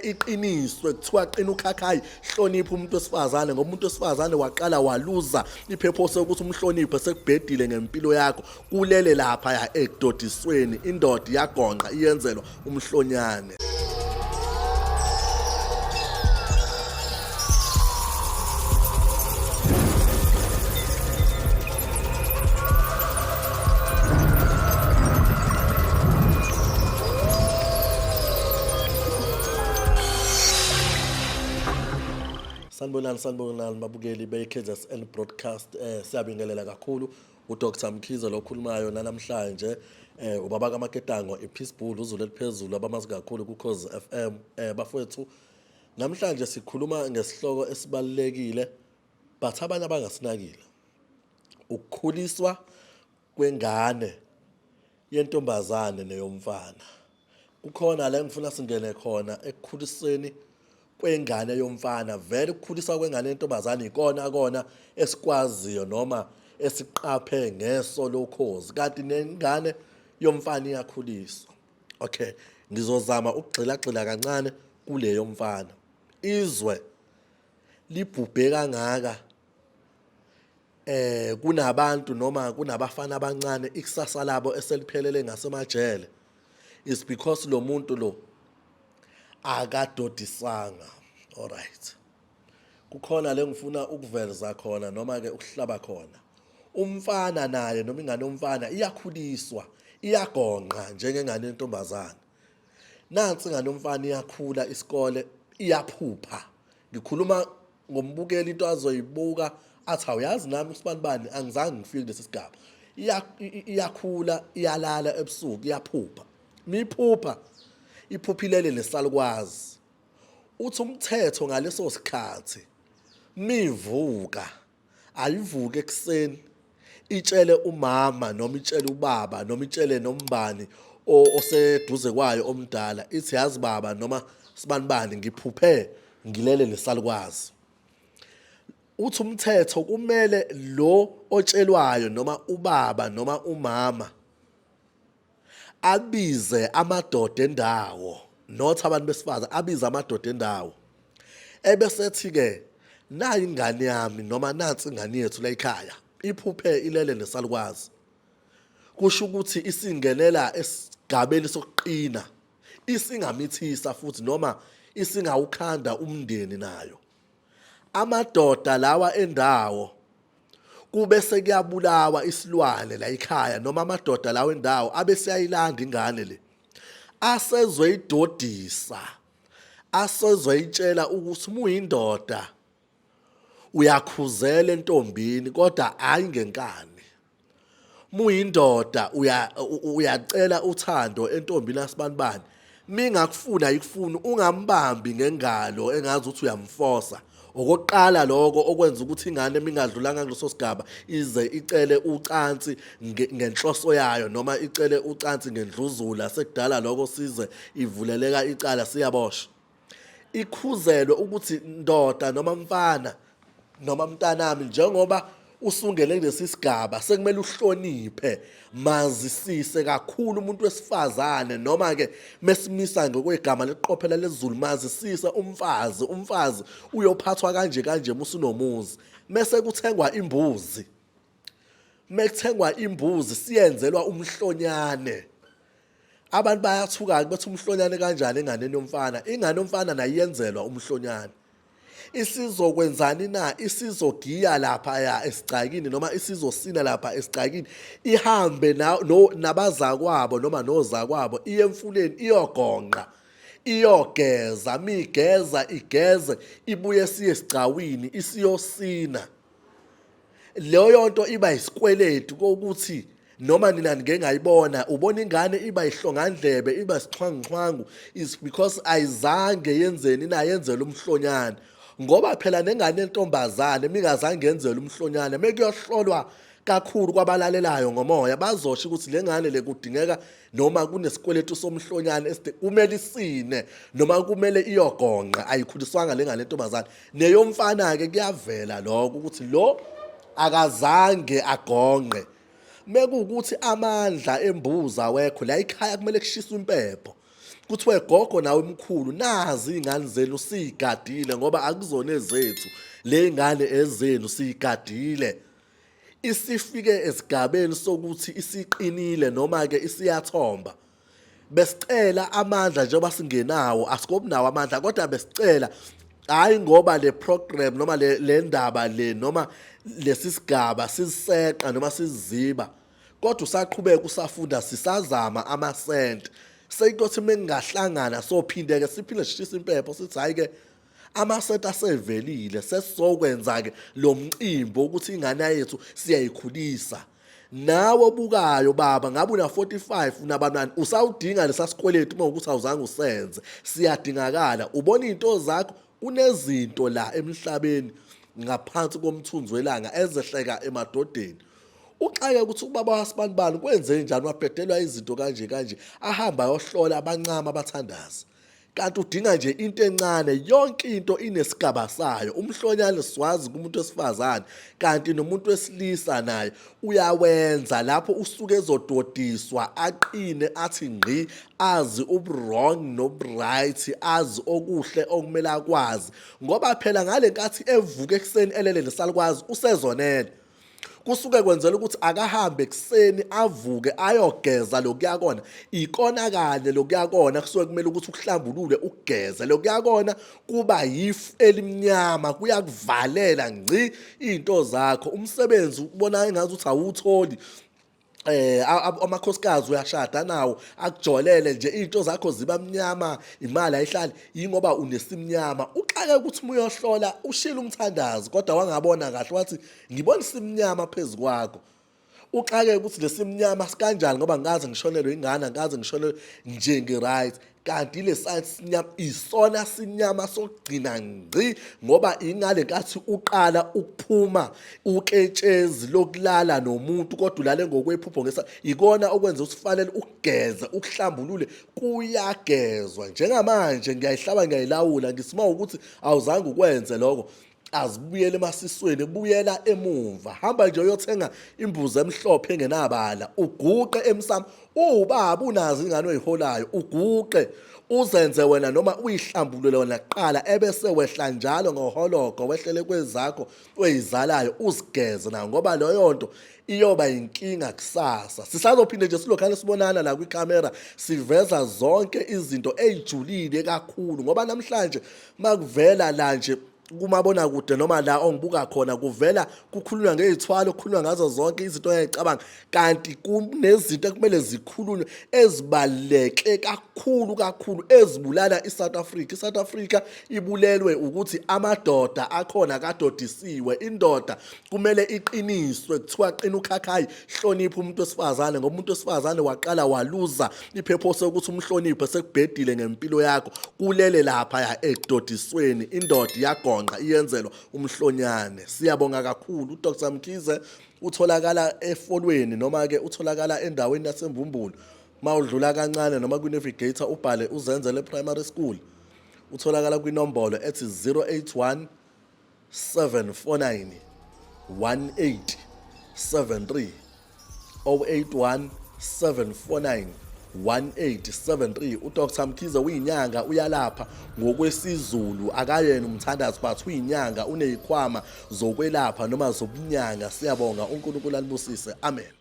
Iqiniswe kuthiwa qina ukhakhayi, hlonipha umuntu wesifazane, ngoba umuntu wesifazane waqala waluza iphepho sokuthi umhloniphe, sekubhedile ngempilo yakho, kulele lapha ya ekudodisweni. Indoda iyagonqa, iyenzelwa umhlonyane. Sanibonani, sanibonani babukeli be-KZN Broadcast. Siyabingelela kakhulu uDr Mkhize lo okhulumayo namhlanje, ubaba kaMaketango, iPeace Bull, uzulu eliphezulu abamazi kakhulu kuKhozi FM. Bafowethu, namhlanje sikhuluma ngesihloko esibalulekile but abanye abangasinakile, ukukhuliswa kwengane yentombazane neyomfana. Kukhona la engifuna singene khona ekukhuliseni kwengane yomfana. Vele ukukhuliswa kwengane yentombazane ikona kona esikwaziyo noma esiqaphe ngeso lokhozi, kanti nengane yomfana iyakhuliswa. Okay, ngizozama ukugxilagxila kancane kule yomfana. Izwe libhubhe kangaka, kunabantu noma kunabafana abancane ikusasa labo eseliphelele ngasemajele, is because lo muntu lo akadodisanga. Alright, kukhona le ngifuna ukuveza khona noma ke ukuhlaba khona. Umfana naye noma ingane yomfana iyakhuliswa, iyagonqa njengengane yentombazane. Nansi ingane yomfana iyakhula, isikole, iyaphupha. Ngikhuluma ngombukeli, into azoyibuka athi, awuyazi nami usibanibani angizange ngifike kulesi sigaba. Iyakhula, iyalala ebusuku, iyaphupha. Miphupha iphuphilele nesalukwazi. Uthi umthetho ngaleso sikhathi mivuka, ayivuke ekuseni itshele umama noma itshele ubaba noma itshele nombani oseduze kwayo omdala, ithi, yazi baba noma sibanibani, ngiphuphe ngilele nesalukwazi. Uthi umthetho kumele lo otshelwayo noma ubaba noma umama abize amadoda endawo, not abantu besifazane, abize amadoda endawo, ebesethi ke, nayi ingane yami noma nansi ingane yethu la ekhaya, iphuphe ilele nesalukwazi. Kusho ukuthi isingenela esigabeni sokuqina, isingamithisa futhi noma isingawukhanda umndeni nayo. Amadoda lawa endawo kube sekuyabulawa isilwane la ekhaya, noma amadoda lawa endawo abe siyayilanda ingane le asezwe idodisa, asezwe itshela ukuthi uma uyindoda uyakhuzela entombini kodwa hayi ngenkani, muyindoda uyacela uthando entombini asibanibani, mingakufuni ayikufuni, ungambambi ngengalo engazi ukuthi uyamfosa. Okokuqala lokho okwenza ukuthi ingane mingadlulanga kuleso sigaba ize icele ucansi ngenhloso yayo noma icele ucansi ngendluzula, sekudala lokho size ivuleleka icala, siyaboshwa. Ikhuzelwe ukuthi ndoda noma mfana noma mntanami, njengoba usungene kulesi sigaba sekumele uhloniphe, mazisise kakhulu umuntu wesifazane, noma ke mesimisa ngokwegama leqophela lesiZulu, mazisise umfazi. Umfazi uyophathwa kanje kanje musunomuzi. Mese kuthengwa imbuzi, mekuthengwa imbuzi siyenzelwa umhlonyane. Abantu bayathuka-ke bethi umhlonyane kanjani enganeni yomfana? Ingane yomfana nayo iyenzelwa umhlonyane. Isizokwenzani na? Isizogiya lapha ya esigcakini noma isizosina lapha esigcakini, ihambe nabazakwabo noma nozakwabo, iye emfuleni iyogonqa, iyogeza. Migeza igeze, ibuye siye esigcawini isiyosina. Leyo nto iba isikweletu kokuthi noma nina nike ngayibona, ubona ingane iba ihlongandlebe, iba sixhwanguxhwangu, is because ayizange yenzeni na yenzela umhlonyane. Ngoba phela nengane yentombazane mingazange yenzele umhlonyane, mekuyohlolwa kakhulu kwabalalelayo ngomoya bazosho ukuthi le ngane le kudingeka noma kunesikweletu somhlonyane kumele isine noma kumele iyogonqa, ayikhuliswanga le ngane yentombazane. Neyomfana-ke kuyavela lokho ukuthi lo akazange agonqe. Mekuwukuthi amandla embuzi awekho la ekhaya, kumele kushiswe impepho. Kuthiwe gogo nawe mkhulu nazi iy'ngane zenu siyigadile ngoba akuzona ezethu le ngane ezenu siyigadile. Isifike esigabeni sokuthi isiqinile noma-ke isiyathomba. Besicela amandla njengoba singenawo asikobunawo amandla kodwa besicela hayi ngoba le program noma le ndaba le noma lesi sigaba siseqa noma siziba kodwa usaqhubeka usafunda sisazama amasenti seyitothi mengingahlangana sophinde ke siphinde sishisa impepho sithi hayi ke amasenti asevelile sesizokwenza-ke lo mcimbi wokuthi ingane yethu siyayikhulisa nawe obukayo baba ngabe una-45 unabantwana usawudinga lesa sikweletu uma ukuthi awuzange usenze siyadingakala ubona iy'nto zakho kunezinto la emhlabeni ngaphansi komthunzi welanga ezehleka emadodeni uxake ukuthi ubaba wasibanibani kwenze njani wabhedelwa izinto kanje kanje ahamba ayohlola abancama abathandazi kanti udinga nje into encane yonke into inesigaba sayo umhlonyane siwazi kumuntu wesifazane kanti nomuntu wesilisa naye uyawenza lapho usuke ezododiswa aqine athi ngqi azi ubu-wrong nobu-right azi okuhle okumele akwazi ngoba phela ngale nkathi evuka ekuseni elele nesalukwazi usezonele kusuke kwenzela ukuthi akahambe ekuseni avuke ayogeza lokuya kona ikona kanye lokuya kona kusuke kumele ukuthi ukuhlambulule ukugeze lokuya kona kuba yifu elimnyama kuyakuvalela ngci izinto zakho umsebenzi ubona engathi ukuthi awutholi eh amakhosikazi uyashada nawo akujolele nje izinto zakho ziba mnyama imali ayihlali yingoba unesimnyama uxake ukuthi uma uyohlola ushila umthandazi kodwa wangabona kahle wathi ngibona isimnyama phezu kwakho uxake ukuthi lesimnyama sikanjani ngoba ngikaze ngishonelwe ingane angikaze ngishonelwe nje ngi-right kanti le sinyama isona sinyama sokugcina ngci ngoba ingale nkathi uqala ukuphuma uketshezi lokulala nomuntu kodwa ulale ngokwephupho ngesa ikona okwenza usifanele ukugeza ukuhlambulule kuyagezwa njengamanje ngiyayihlaba ngiyayilawula ngisima ukuthi awuzange ukwenze lokho azibuyele emasisweni buyela emumva hamba nje uyothenga imbuzi emhlophe engenabala uguqe emsamo uwubaba unazo ingane oyiholayo uguqe uzenze wena noma uyihlambulule wena kuqala ebese wehla njalo ngohologo wehlele kwezakho oyizalayo uzigeze nayo ngoba leyo nto iyoba inkinga kusasa sisazophinde nje silokhane sibonana la kwikhamera siveza zonke izinto ey'julile kakhulu ngoba namhlanje makuvela la nje kumabonakude noma la ongibuka khona kuvela kukhulunywa ngey'thwalo kukhulunywa ngazo zonke izinto oyayicabanga kanti kunezinto ekumele zikhulunywe ezibaluleke kakhulu kakhulu ezibulala i-South Africa i-South Africa ibulelwe ukuthi amadoda akhona kadodisiwe indoda kumele iqiniswe kuthiwa qina ukhakhayi hlonipha umuntu wesifazane ngoba umuntu wesifazane waqala waluza iphepho sokuthi umhloniphe sekubhedile ngempilo yakho kulele lapha ya ekudodisweni indoda iyagonqa iyenzelwa umhlonyane siyabonga kakhulu uDr Mkhize utholakala efolweni noma ke utholakala endaweni yasembumbulu mawudlula kancane noma kwi-navigator ubhale uzenzele primary school utholakala kwinombolo ethi 081 749 1873 081 749 1873 uDr Mkhize uyinyanga uyalapha ngokwesiZulu akayena umthandazi but uyinyanga unezikhwama zokwelapha noma zobunyanga siyabonga uNkulunkulu alibusise amen.